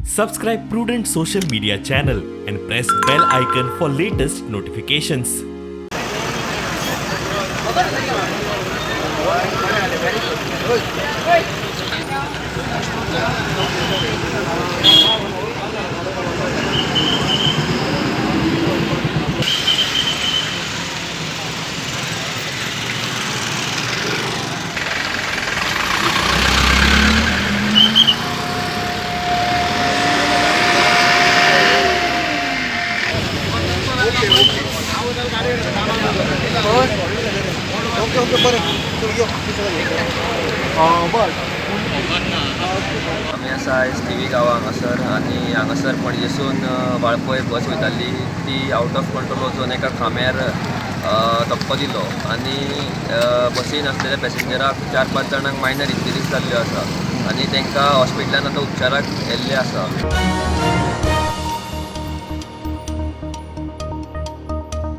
Subscribe Prudent Social Media channel and press bell icon for latest notifications. Okay okay बरें यो. बरें. आमी आसा आयज थिवी गांवा हांगासर आनी हांगासर पणजेसून वाळपय बस वयताली, ती आवट ऑफ कंट्रोल वचून एका खांब्यार धपको दिलो आनी बसीन आसलेल्या पॅसेंजराक 4-5 जाणांक मायनर इंजरीज जाल्ल्यो आसा आनी तांकां हॉस्पिटलान आतां उपचाराक येल्ले आसा.